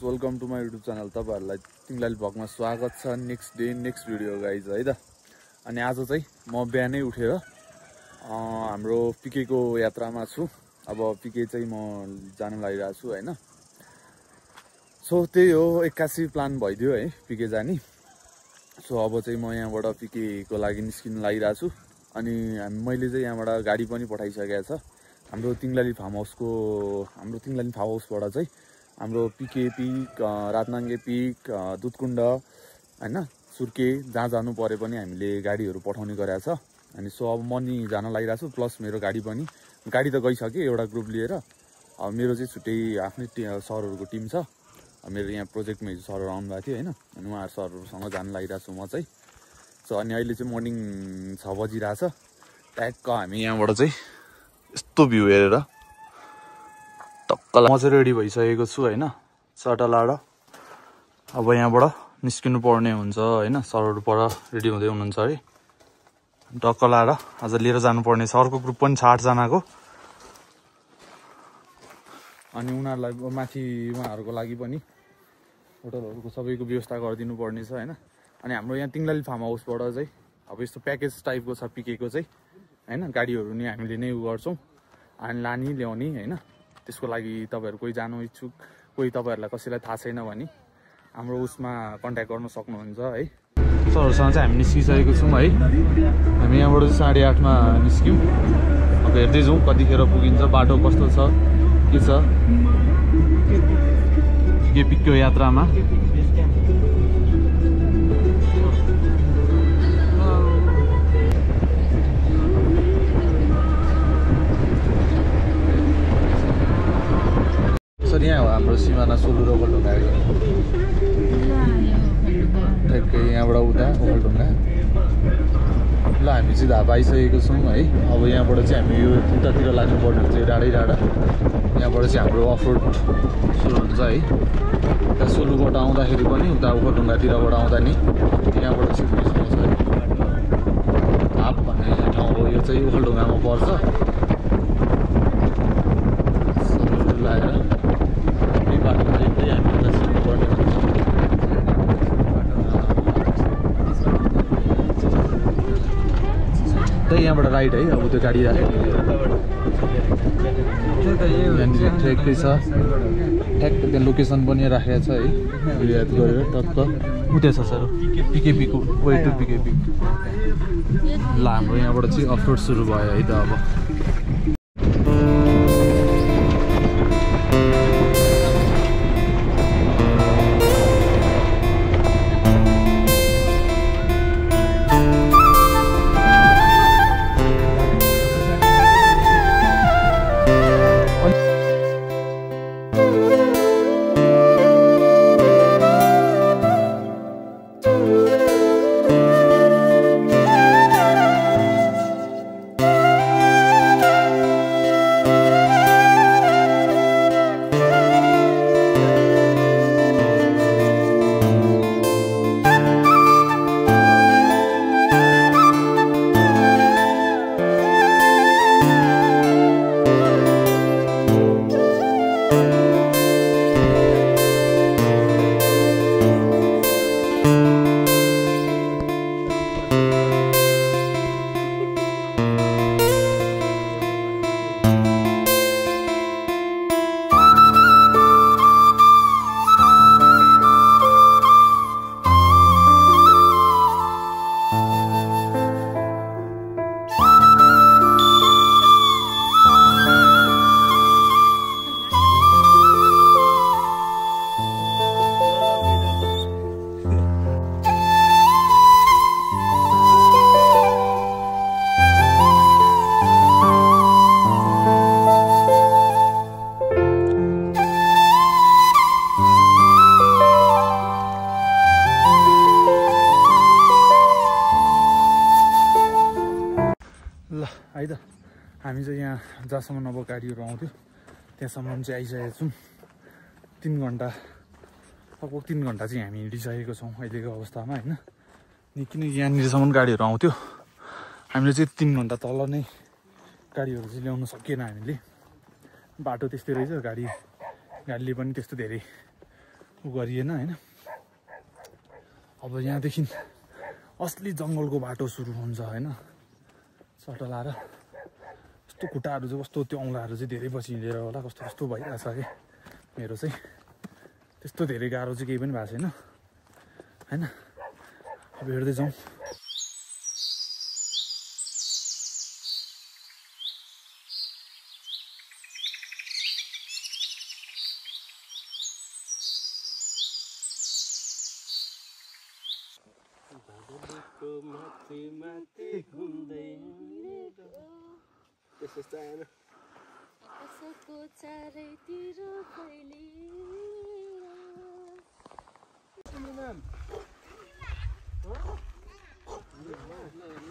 Welcome to my YouTube channel. तपाईहरुलाई तिङलाली भ्लगमा स्वागत छ। Next day next video guys है त। अनि आज चाहिँ म बिहानै उठेर हाम्रो पिके को यात्रामा छु। अब पिके चाहिँ म जान लागिरहेको छु हैन। सो त्यही हो, 81 प्लान भइदियो है पिके जाने। सो अब चाहिँ म यहाँबाट पिके को लागि निस्किन लागिरहेको छु। अनि मैले चाहिँ यहाँबाट गाडी पनि पठाइसकेको छ। हाम्रो तिङलाली फार्म हाउसबाट चाहिँ हाम्रो पिके पिक, रातनाङ्गे पिक, दुधकुण्ड हैन, सुर्के जहाँ जानु परे पनि हामीले गाडीहरू पठाउने गरेको छ। अनि सो अब म नि जान लागिरहेको छु, प्लस मेरो गाडी त गइसक्यो एउटा ग्रुप लिएर। अब मेरो चाहिँ छुट्टै आफ्नै सरहरूको टिम छ। मेरो यहाँ प्रोजेक्टमा हिजो सरहरू आउनु भएको थियो हैन। अनि उहाँहरू सरहरूसँग जान लागिरहेको छु म चाहिँ। सो अनि अहिले चाहिँ मर्निङ 6 बजिरहेछ। ट्याक्क हामी यहाँबाट चाहिँ यस्तो भ्यू हेरेर टक्क म चाहिँ रेडी भइसकेको छु हैन, सट्टा लाएर। अब यहाँबाट निस्किनु पर्ने हुन्छ हैन। सरहरू पर रेडी हुँदै हुनुहुन्छ अरे। टक्क लाएर आज लिएर जानुपर्ने छ। अर्को ग्रुप पनि छ 8 जनाको। अनि उनीहरूलाई माथि उहाँहरूको लागि पनि होटलहरूको सबैको व्यवस्था गरिदिनु पर्ने छ हैन। अनि हाम्रो यहाँ तिङलाली फार्म हाउसबाट चाहिँ अब यस्तो प्याकेज टाइपको छ पिकेको चाहिँ हैन। गाडीहरू नि हामीले नै गर्छौँ, अनि लाने ल्याउने हैन। त्यसको लागि तपाईहरु कोही जानु इच्छुक, कोही तपाईहरुलाई कसैलाई थाहा छैन भने हाम्रो उसमा कन्ट्याक्ट गर्न सक्नुहुन्छ है। सरहरूसँग चाहिँ हामी निस्किसकेको छौँ है। हामी यहाँबाट चाहिँ 8:30 मा निस्क्यौँ। अब हेर्दै जाउँ कतिखेर पुगिन्छ, बाटो कस्तो छ के छ पिकको यात्रामा। यहाँ हो हाम्रो सिमाना सोलु र ओखलढुङ्गा। ठ्याक्कै यहाँबाट उता ओखलढुङ्गा। ल हामी चाहिँ धापा आइसकेको छौँ है। अब यहाँबाट चाहिँ हामी यो उतातिर लाग्नुपर्ने हुन्छ, डाँडै डाँडा। यहाँबाट चाहिँ हाम्रो अफरोड सुरु हुन्छ है। उता सोलुबाट आउँदाखेरि पनि उता ओखलढुङ्गातिरबाट आउँदा नि यहाँबाट चाहिँ पुगिसकेको छ है। धाप भन्ने ठाउँ हो, यो चाहिँ ओखलढुङ्गामा पर्छ। लाएर यहाँबाट राइट है। अब त्यो गाडी ठ्याक्कै छ। ठ्याक्क त्यहाँ लोकेसन पनि राखेको छ है, याद गरेर टक्क उतै छ सर पिके पिक वे टु पिके पिक। ल हाम्रो यहाँबाट चाहिँ अफरोड सुरु भयो है त। अब है त हामी चाहिँ यहाँ जहाँसम्म अब गाडीहरू आउँथ्यो त्यहाँसम्म चाहिँ आइसकेको छौँ। 3 घन्टा लगभग 3 घन्टा चाहिँ हामी हिँडिसकेको छौँ अहिलेको अवस्थामा हैन। किन यहाँनिरसम्म गाडीहरू आउँथ्यो, हामीले चाहिँ 3 घन्टा तल नै गाडीहरू चाहिँ ल्याउन सकिएन हामीले। बाटो त्यस्तै रहेछ, गाडीले पनि त्यस्तो धेरै गरिएन हैन। अब यहाँदेखि असली जङ्गलको बाटो सुरु हुन्छ हैन। सटलाएर कस्तो खुट्टाहरू चाहिँ कस्तो त्यो औँलाहरू चाहिँ धेरै पछि हिँडेर होला कस्तो कस्तो भइरहेछ कि मेरो चाहिँ त्यस्तो धेरै गाह्रो चाहिँ केही पनि भएको छैन हैन। अब हेर्दै जाउँ।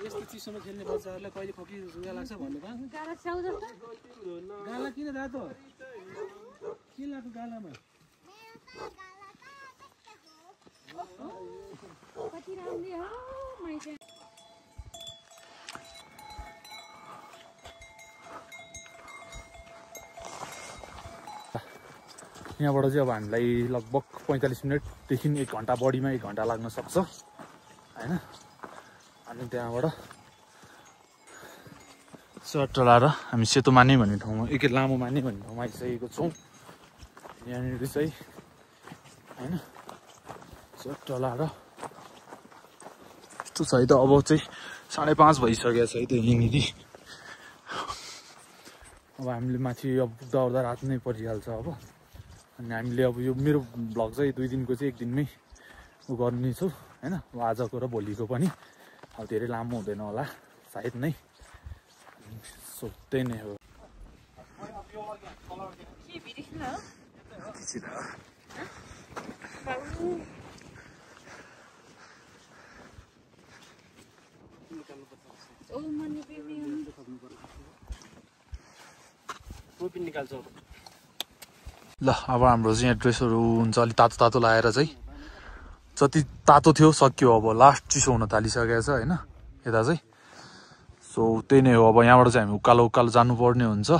यस्तो चिसोमा खेल्ने बच्चाहरूलाई कहिले खोकी सुगा लाग्छ भन्नु भा गाला किन रातो के लाग्यो गालामा कति राम्रो हो माइसे यहाँबाट चाहिँ अब हामीलाई लगभग 45 मिनटदेखि 1 घन्टा बढीमा 1 घन्टा लाग्न सक्छ हैन। अनि त्यहाँबाट सटलाएर हामी सेतोमाने भन्ने ठाउँमा लामो माने भन्ने ठाउँमा आइसकेको छौँ। यहाँनिर चाहिँ हैन सटलाएर यस्तो छ है त। अब चाहिँ 5:30 भइसकेको छ है त यहाँनिर। अब हामीले माथि अब पुग्दा ओर्दा रात नै परिहाल्छ अब। अनि हामीले अब यो मेरो भ्लग चाहिँ 2 दिनको चाहिँ 1 दिनमै गर्ने छौँ हैन। आजको र भोलिको पनि अब धेरै लामो हुँदैन होला सायद नै। सो त्यही नै हो। ल अब हाम्रो चाहिँ यहाँ ड्रेसहरू हुन्छ अलिक तातो तातो लगाएर चाहिँ जति तातो थियो सक्यो। अब लास्ट चिसो हुन थालिसकेको छ हैन यता चाहिँ। सो त्यही नै हो। अब यहाँबाट चाहिँ हामी उकालो उकालो जानुपर्ने हुन्छ।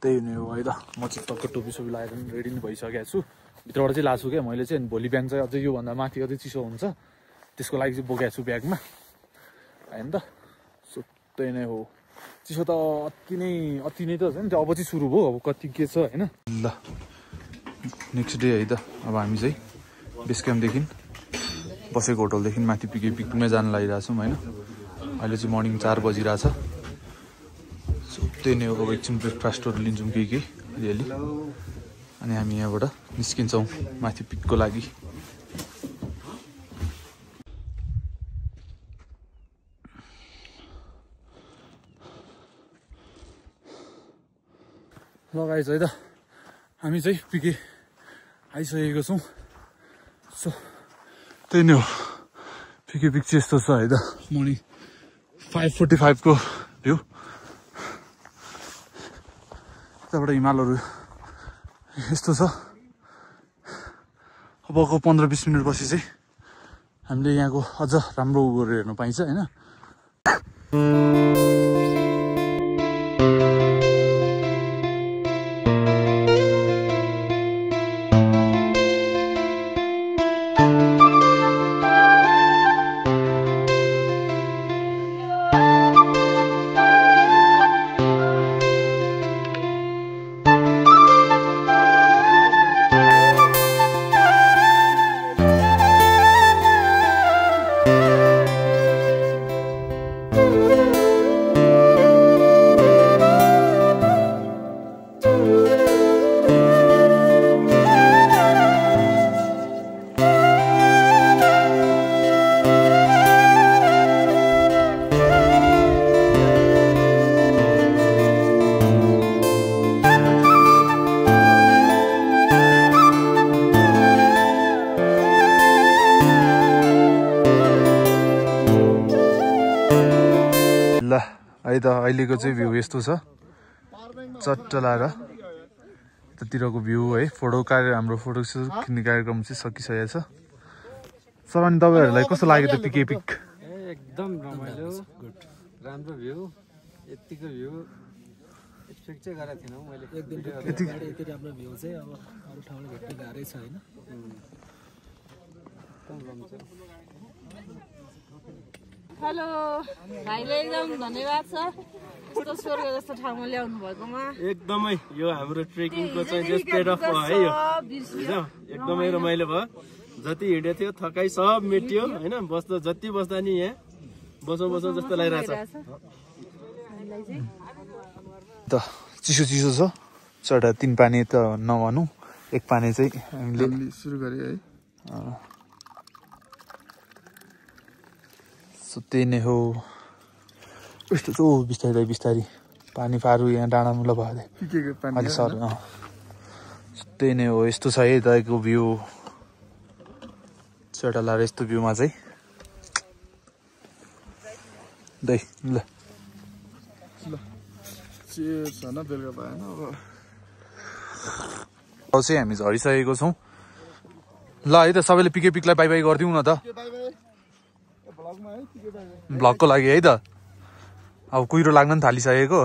त्यही नै हो है त। म चाहिँ टक्क टोपी सोपी लगाएर पनि रेडी नै भइसकेको छु। भित्रबाट चाहिँ लाछु क्या मैले चाहिँ। भोलि बिहान चाहिँ अझै योभन्दा माथि अझै चिसो हुन्छ त्यसको लागि चाहिँ बोकेको छु ब्यागमा हैन त। सो त्यही नै हो। चिसो त अति नै त छ नि। त्यो अब चाहिँ सुरु भयो। अब कति के छ हैन। ल नेक्स्ट डे है त। अब हामी चाहिँ बेस क्याम्पदेखि बसेको होटलदेखि माथि पिकनिकमै जान लागिरहेको छौँ हैन। अहिले चाहिँ मर्निङ 4 बजिरहेछ। सो त्यही नै हो। अब एकछिन ब्रेकफास्टहरू लिन्छौँ के अलिअलि अनि हामी यहाँबाट निस्किन्छौँ माथि पिकको लागि। लगाइछ है त। हामी चाहिँ पिके आइसकेको छौँ। सो त्यही नै हो। पिके पिक चाहिँ यस्तो छ है त। मर्निङ 5:45 को भ्यू। यताबाट हिमालहरू यस्तो छ। अबको 15-20 मिनट पछि चाहिँ हामीले यहाँको अझ राम्रो गरेर हेर्न पाइन्छ हैन। है त। अहिलेको चाहिँ भ्यू यस्तो छ। चट्ट लाएर त्यतिरको भ्यू है। हाम्रो फोटो खिच्ने कार्यक्रम चाहिँ सकिसकेको छ। सरनी तपाईहरुलाई कस्तो लाग्यो त पिके पिक? एकदम रमाइलो, गुड, राम्रो भ्यू, यतिको भ्यू एक्सपेक्ट चाहिँ गरेको थिइनँ मैले एक दिन यति राम्रो भ्यू चाहिँ अब अरू ठाउँमा भेट्ने गाह्रै छ होइन हेलो भाइले एकदम धन्यवाद छ यस्तो स्वर्ग जस्तो ठाउँमा ल्याउनु भएकोमा एकदमै यो हाम्रो ट्रेकिङको चाहिँ जस्ट पेड अफ भयो है यो एकदमै रमाइलो भयो जति हिँडेको थियो थकाइ सब मेटियो होइन बस्दा जति बस्दा नि यहाँ बसौँ बसौँ जस्तो लागिरहेछ त चिसो चिसो छ चढा 3 पानी त नभनौँ 1 पानी चाहिँ हामीले सुरु गरे है सो त्यही नै हो यस्तो चाहिँ बिस्तारै बिस्तारै पानी फारू यहाँ डाँडा मुला भयो अलि सर त्यही नै हो यस्तो छ है दाइको भ्यू चटालार यस्तो भ्यूमा चाहिँ दाइ ल अब चाहिँ हामी झरिसकेको छौँ ल है त सबैले पिकलाई बाई बाई गरिदिउँ न त भ्लगको लागि है त अब कुहिरो लाग्न पनि थालिसकेको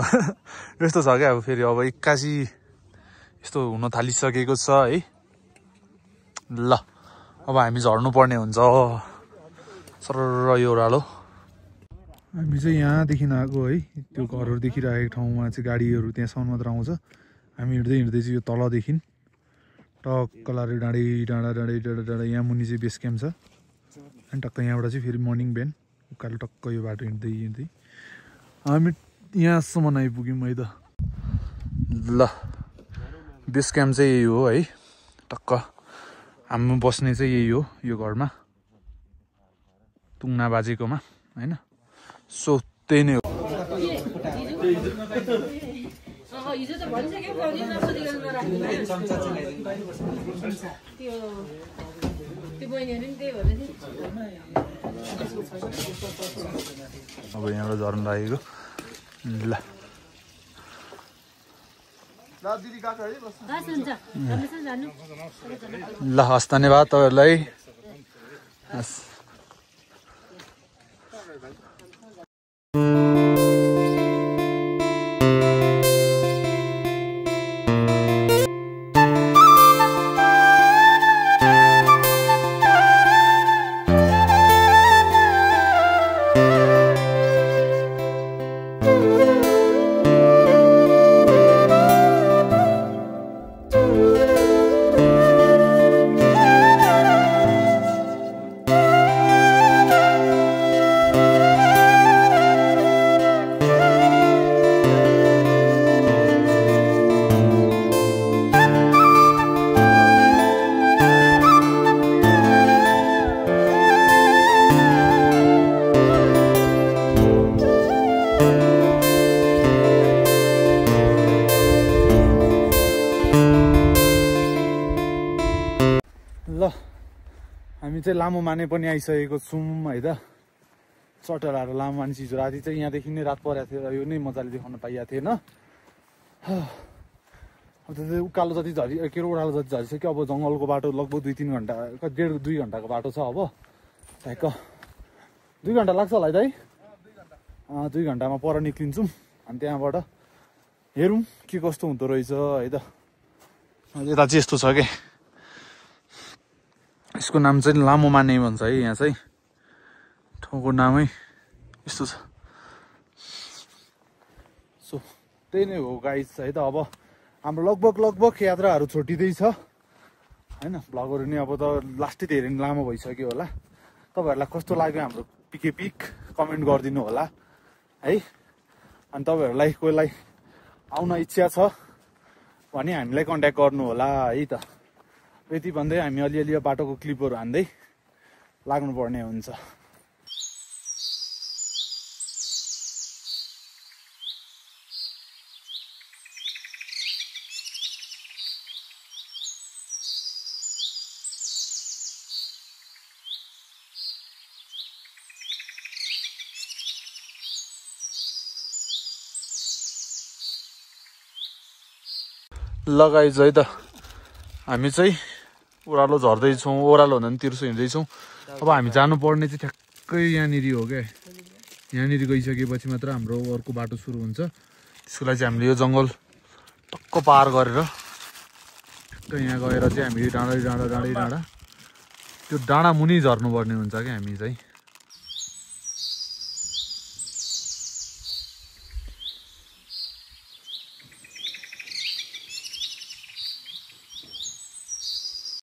यस्तो छ क्या अब फेरि अब 81 यस्तो हुन थालिसकेको छ है ल अब हामी झर्नु पर्ने हुन्छ सर यो ओह्रालो हामी चाहिँ यहाँदेखि आएको है त्यो घरहरू देखिरहेको ठाउँमा चाहिँ गाडीहरू त्यहाँसम्म मात्र आउँछ हामी हिँड्दै हिँड्दै चाहिँ यो तलदेखि टक्क लाएर डाँडै डाँडा डाँडै डाँडा डाँडा यहाँ मुनि चाहिँ बेस क्याम्प छ अनि टक्क यहाँबाट चाहिँ फेरि मर्निङ बिहान उकालो टक्क यो बाटो हिँड्दै हिँड्दै हामी यहाँसम्म आइपुग्यौँ है त ल बेस क्याम्प चाहिँ यही हो है टक्क हामी बस्ने चाहिँ यही हो यो घरमा तुङ्ना बाजेकोमा होइन सो त्यही नै हो हिजो त भनिसक्यो पाउने नसोधिकन नराख्नु त्यो बहिनीहरू पनि त्यही भने अब यहाँबाट झर्नु लागेको ल ल हस् धन्यवाद तपाईँहरूलाई हस् हामी चाहिँ लामो माने पनि आइसकेको छौँ है त चटराहरू लामो माने हिजो राति चाहिँ यहाँदेखि नै रात परेको थियो र यो नै मजाले देखाउन पाइएको थिएन अब त्यो उकालो जति झरि के अरे ओह्रालो जति झरिसक्यो अब जङ्गलको बाटो लगभग 2-3 घन्टा 1.5-2 घन्टाको बाटो छ अब ठ्याक्क 2 घन्टा लाग्छ होला है दाइ 2 घन्टामा पर निक्लिन्छौँ अनि त्यहाँबाट हेरौँ के कस्तो हुँदो रहेछ है त यता चाहिँ यस्तो छ क्या यसको नाम चाहिँ लामो माने भन्छ है यहाँ चाहिँ ठाउँको नामै यस्तो छ सो त्यही नै हो गाइस है त अब हाम्रो लगभग यात्राहरू छुट्टिँदैछ होइन भ्लगहरू नि अब त लास्टै धेरै लामो भइसक्यो होला तपाईँहरूलाई कस्तो लाग्यो हाम्रो पिक कमेन्ट गरिदिनु होला है अनि तपाईँहरूलाई कोहीलाई आउन इच्छा छ भने हामीलाई कन्ट्याक्ट गर्नु होला है त यति भन्दै हामी अलिअलि बाटोको क्लिपहरू हान्दै लाग्नुपर्ने हुन्छ लगाइज है त हामी चाहिँ ओह्रालो झर्दैछौँ ओह्रालो भन्दा पनि तिर्सो हिँड्दैछौँ अब हामी जानुपर्ने चाहिँ ठ्याक्कै यहाँनिर हो क्या यहाँनिर गइसकेपछि मात्र हाम्रो अर्को बाटो सुरु हुन्छ त्यसको लागि चाहिँ हामीले यो जङ्गल टक्क पार गरेर यहाँ गएर चाहिँ हामी डाँडा त्यो डाँडा मुनि झर्नुपर्ने हुन्छ क्या हामी चाहिँ